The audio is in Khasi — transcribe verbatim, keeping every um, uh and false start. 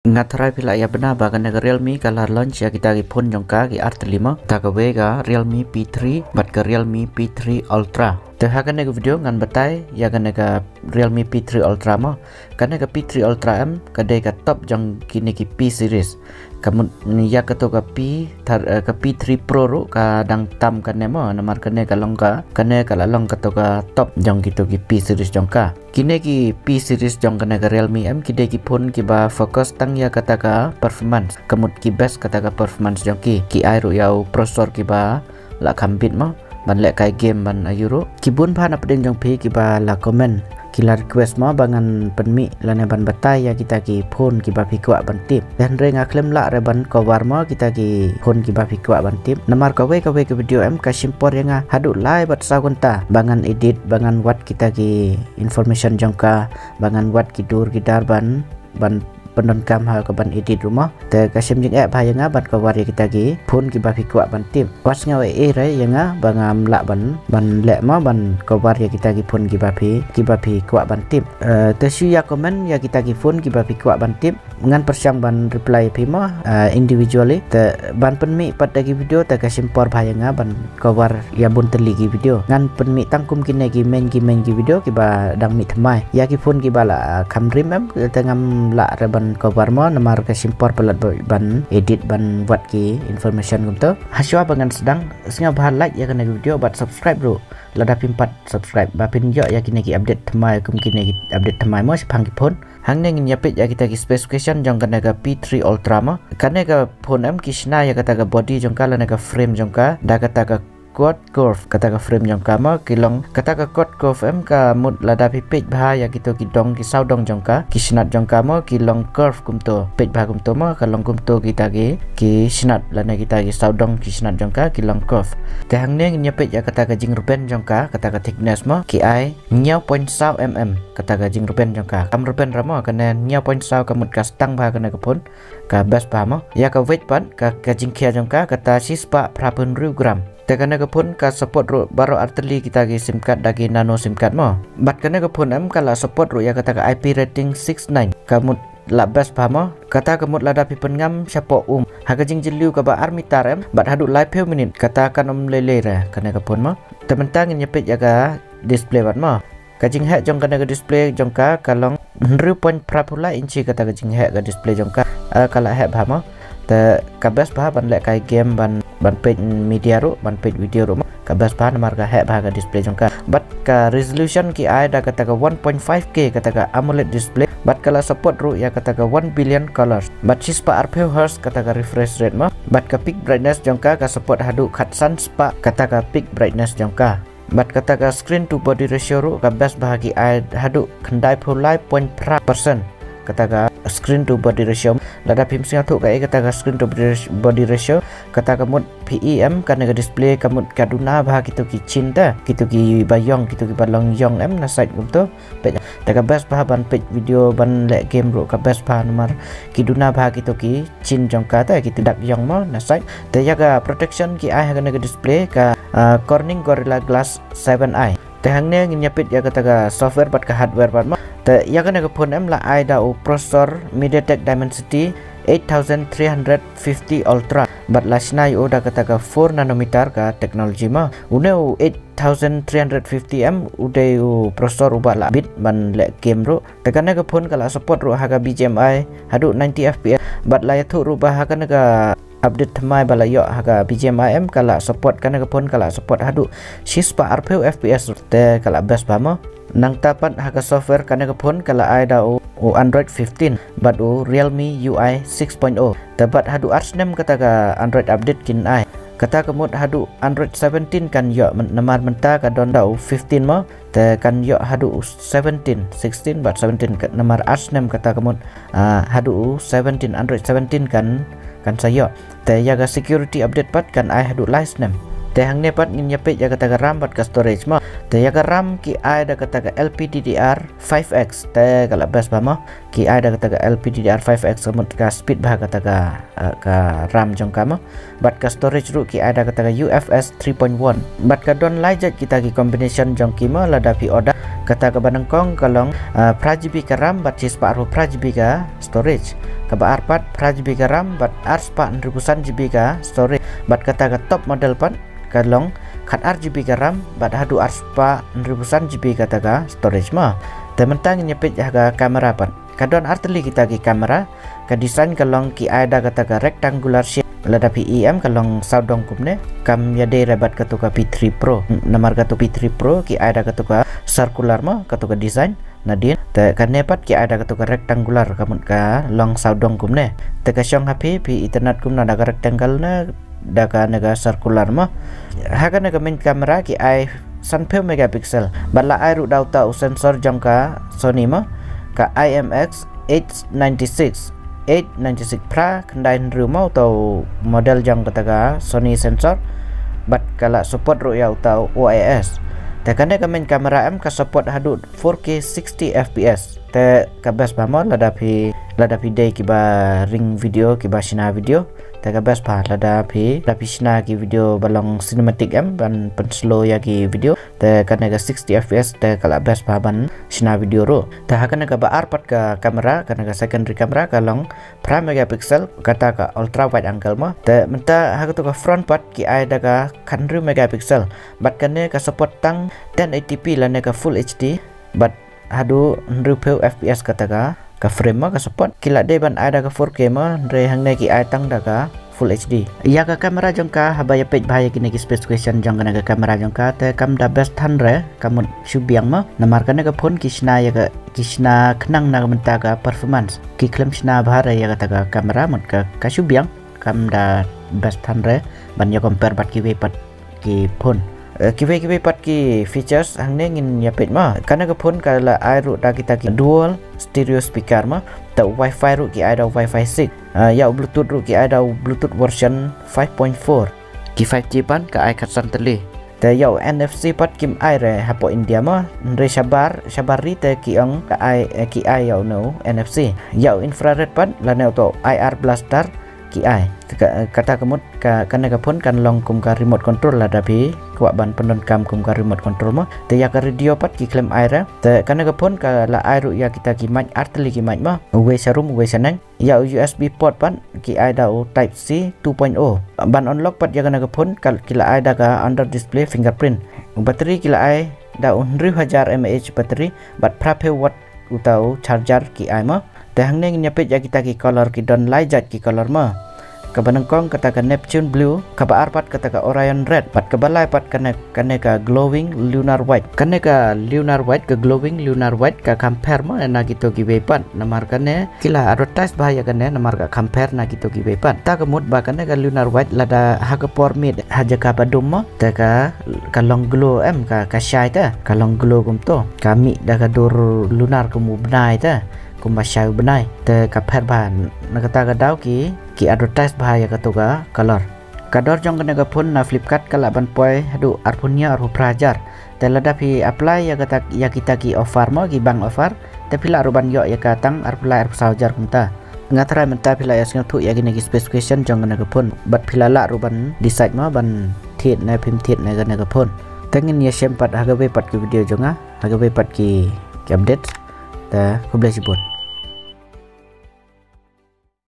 Nga tharai phi lah ïa bna ba kane ka Realme ka la launch ïa kita ki phone jong ka ki artylli mo. Ta kawei ka Realme P three bad ka Realme P three Ultra. Te ha kane ka video ngan batai ïa kane ka Realme P three Ultra mo. Kane ka P three Ultra em ka dei ka top jong kine ki P series. Ka mut ïa kato ka P thar, eh, ka P three Pro ruh ka dang tam kane mo, namar kane ka long ka, kane ka la long kato ka top jong kito ki P series jong ka. Kine ki P series jong kane ka Realme em ki dei ki phone kiba focus tang ïa kata ka performance. Ka mut ki best kata ka performance jong ki. Ki ai ruh ïa u processor kiba la kham bit mo, ban leh kai game ban ayu ruh. Ki bun bha na pdeng jong phi kiba la comment, ki la request mo ba ngan pynmih lane ban batai ïa kita ki phone kiba phi kwah ban tip. Hynrei nga khlem lah re ban cover mo kita ki phone kiba phi kwah ban tip. Namar kawei kawei ka video em ka shim por ïa nga haduh lai bad saw kynta ba ngan edit, ba ngan wad kita ki information jong ka, ba ngan wad ki dur ki dar ban, ban pyndonkam ha ka ban edit ruh mo. Te ka shim jingeh bha ïa nga ban cover ïa kita ki phone kiba phi kwah ban tip. Wat sngew ei ei re ïa nga ba ngam lah ban, ban leh mo ban cover ïa kita ki phone kiba phi, kiba phi kwah ban tip. Eh, te shu ïa comment ïa kita ki phone kiba phi kwah ban tip. Ngan pyrshang ban reply phi mo, eh, individually. Te ban pynmih pat da ki video te ka shim por bha ïa nga ban cover ïa bun tylli ki video. Ngan pynmih tang kum kine ki main, ki main ki video kiba dang mih thymmai. Ïa ki phone kiba la, ah, kham rim em, te ngam lah re ban cover mo, namar ka shim por palat ba, ban edit, ban wad ki information kumto. Hashwa ba ngan sdang, sngewbha like ïa kane ka video bad subscribe ruh lada phim pat subscribe, ba phin ïoh ïa kine ki update thymmai, kum kine ki update thymmai mo shaphang ki phone. Hangne ngin ïa peit ïa kita ki specification jong kane ka P three Ultra mo. Kane ka phone em ki shna ïa kata ka body jong ka lane ka frame jong ka da kata ka quad curve, kata ka frame jong ka mo, ki long kata ka quad curve em ka mut lada phi peit bha ïa kito ki dong, ki sawdong jong ka, ki shnat jong ka mo, ki long curve kumto. Peit bha kumto mo, ka long kumto kita ki, ki shnat lane kita ki sawdong, ki shnat jong ka ki long curve. Te hangne ngin ïa peit ïa kata ka jingrben jong ka, kata ka thickness mo, ki ai hynñiew point saw mm kata ka jingrben jong ka. Kam rben re mo, kane hynñiew point saw ka mut ka stang bha kane ka phone. Ka best bha mo. Ïa ka weight pat, ka, ka jingkhia jong ka kata shispah phra phew hynriew gram. Te kane ka phone ka support ruh baroh artylli kita ki sim card da ki nano sim card mo. Bad kane ka phone em ka la support ruh ïa kata ka I P rating six nine. Ka mut la best bha mo. Kata ka mut lada phi pynngam shapoh um ha ka jingjylliew kaba ar mitar em bad haduh laiphew minit kata kan ym lei lei re kane ka phone mo. Te mynta ngin ïa peit ïa ka display bad mo. Ka jingheh jong kane ka display jong ka ka long hynriew point phra phew lai inchi kata ka jingheh ka display jong ka. Ah, ka la heh bha mo. Te ka best bha ban leh kai game, ban, ban peit media ruh, ban peit video ruh mo. Ka best bha namar ka heh bha ka display jong ka. Bad ka resolution ki ai da kata ka one point five K kata ka AMOLED display. Bad ka la support ruh ïa kata ka one billion colors. Bad shispah arphew hertz kata ka refresh rate mo. Bad ka peak brightness jong ka ka support haduh khatsan spah kata ka peak brightness jong ka. Bad kata ka screen to body ratio ruh ka best bha ki ai haduh khyndai phew lai point phra percent. Kata ka screen to body ratio. Lada phim sngewthuh kaei kata ka screen to body ratio, body ratio, kata ka mut phi i em kane ka display ka mut ka duna bha kito ki chin te, kito kiba ïong, kito kiba long ïong em na side kumto. Peit, te ka best bha ban peit video, ban leh game ruh ka best bha namar ki duna bha kito ki chin jong ka te, kito dak ïong mo na side. Te ïa ka protection ki ai ha kane ka display ka, ah, Corning Gorilla Glass seven i. Te hangne ngin ïa peit ïa kata ka software bad ka hardware bad mo. Te ïa kane ka phone em la ai da u processor MediaTek Dimensity eight thousand three hundred fifty Ultra bad la shna ïa u da kata ka four nanometer ka technology mo. Une u eight thousand three hundred fifty em u dei u processor uba la bit ban leh game ruh. Te kane ka phone ka la support ruh ha ka B G M I haduh ninety F P S. Bad la ïathuh ruh ba ha kane ka update thymmai ba la ïoh ha ka B G M I em ka la support, kane ka phone ka la support haduh shispah arphew F P S ruh. Te ka la best bha mo. Nangta pat ha ka software kane ka phone ka la ai da u, u Android fifteen bad u Realme U I six point oh. Te bad haduh ar snem kata ka Android update kin ai. Kata ka mut haduh Android seventeen kan ïoh, namar mynta ka don da u fifteen mo. Te kan ïoh haduh u seventeen, sixteen bad seventeen ka, namar ar snem kata ka mut, ah, haduh u seventeen, Android seventeen kan, kan sa ïoh. Te ïa ka security update pat kan ai haduh lai snem. Te hangne pat ngin ïa peit ïa kata ka RAM bad ka storage mo. Te ïa ka RAM ki ai da kata ka L P D D R five X. Te ka la best bha mo. Ki ai da kata ka L P D D R five X ka mut ka speed bha kata ka, ah, ka RAM jong ka mo. Bad ka storage ruh ki ai da kata ka U F S three point one. Bad ka don lai jait kita ki combination jong ki mo lada phi order. Kata kaba nyngkong ka long, ah, phra GB ka RAM bad shispah arphew phra GB ka storage. Kaba ar pat phra GB ka RAM bad arspah hynriewphew san GB ka storage. Bad kata ka top model pat ka long khatar GB ka RAM bad haduh arspah hynriewphew san GB kata ka storage mo. Te mynta ngin ïa peit ha ka camera pat. Ka don artylli kita ki camera, ka design ka long ki ai da kata ka rectangular shape, lada phi i em ka long sawdong kumne, kam ïadei re bad katu ka P three Pro. Namar katu P three Pro ki ai da katu ka circular mo, katu ka design. Nadien, te kane pat ki ai da katu ka rectangular, ka mut ka long sawdong kumne. Te ka shong ha phi, phi itynnad kumno da ka rectangle ne, da kane ka circular mo. Ha kane ka main camera ki ai sanphew megapixel. Bad la ai ruh da uta u sensor jong ka Sony mo, ka I M X H ninety-six, H ninety-six phra khyndai hynriew mo, uta u model jong kata ka Sony sensor. Bad ka la support ruh ïa uta u O I S. Te kane ka main camera em ka support haduh four K sixty F P S. Te ka best bha mo lada phi, lada phi dei kiba ring video, kiba shna video. Te ka best bha lada phi, lada phi shna ki video ba long cinematic em, ban pynslow ïa ki video. Te kane ka sixty F P S te ka la best bha ban shna video ruh. Te ha kane kaba ar pat ka camera, kane ka secondary camera ka long phra megapixel, kata ka ultra wide angle mo. Te mynta ha katu ka front pat ki ai da ka khathynriew megapixel. Bad kane ka support tang ten eighty P lane ka full H D. Bad haduh hynriewphew F P S kata ka, ka frame mo ka support. Ki la dei ban ai da ka four K mo, hynrei hangne ki ai tang da ka full H D. Ïa ka camera jong ka haba ïa peit bha ïa kine ki specification jong kane ka camera jong ka, te kam da best than re, ka mut shu biang mo. Namar kane ka phone ki shna ïa ka, ki shna khnang na ka bynta ka performance. Ki khlem shna bha re ïa kata ka camera, mut ka, ka shu biang, kam da best than re ban ïa compare bad kiwei pat ki phone. Eh, kiwei kiwei pat ki features hangne ngin ïa peit mo. Kane ka phone ka la ai ruh da kita ki dual stereo speaker mo. Te u Wi-Fi ruh ki ai da u Wi-Fi six. Eh, ïa u Bluetooth ruh ki ai da u Bluetooth version five point four. Ki five G pat ka ai khatsan tylli. Te ïa u N F C pat kim ai re hapoh India mo. Hynrei shabar, shabar ri te ki ong ka ai, eh, ki ai ïa u no N F C. Ïa u infrared pat lane uto I R blaster ki ai. Te ka, kata ka mut ka, kane ka phone kan long kum ka remote control lada phi kwah ban pyndonkam kum ka remote control mo. Te ïa ka radio pat ki khlem ai re. Te kane ka phone ka la ai ruh ïa kita ki mic, artylli ki mic mo. Uwei sharum, uwei shaneng. Ïa u U S B port pat ki ai da u Type C two point oh. Ban unlock pat ïa kane ka phone ka, ki la ai da ka under display fingerprint. Battery ki la ai da u hynriew hajar mAh battery bad phraphew watt uta u charger ki ai mo. Te hangne ngin ïa peit ïa kita ki color, ki don lai jait ki color mo. Kaba nyngkong kata ka Neptune Blue, kaba ar pat kata ka Orion Red, bad kaba lai pat kane, kane ka Glowing Lunar White. Kane ka Lunar White, ka Glowing Lunar White ka compare mo na kito kiwei pat. Namar kane ki la advertise bha ïa kane namar ka compare na kito kiwei pat. Ta ka mut ba kane ka Lunar White lada ha ka por miet ha jaka ba dum mo, te ka, ka long glow em, ka, ka shai te, ka long glow kumto. Ka mih da ka dur lunar kum u bnai te, kumba shai u bnai. Te ka pher bha, na kata ka daw ki, ki advertise bha ïa kato ka color. Ka dor jong kane ka phone na Flipkart ka lah ban poi haduh arphew hynñiew, arphew phra hajar. Te lada phi apply ïa kata, ïa kita ki offer mo, ki bank offer, te phi lah ruh ban ïoh ïa ka tang arphew lai, arphew saw hajar kumta. Nga tharai mynta phi lah ïa sngewthuh ïa kine ki specification jong kane ka phone. Bad phi lah lah ruh ban decide mo, ban thied ne phim thied ne kane ka phone. Te ngin ïa shem pat ha kawei pat ki video jong nga, ha kawei pat ki, ki update. Te khublei shibun.